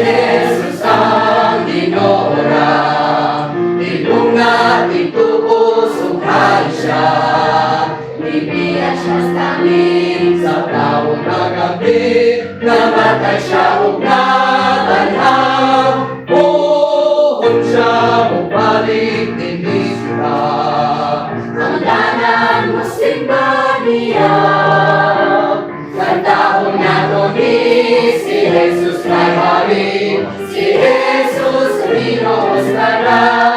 Jesus ang Ginoo ra. Tigong na tigtuos ug hari siya. Gibiya siya sa langit sa tawo nag-abli. Namatay siya ug nabanhaw. Puhon siya mobalik dinhi syudad. Ang tanan mosimba niya. Kantahon nato ni si Jesus kay hari. Si Jesus, Ginoo sa tanan.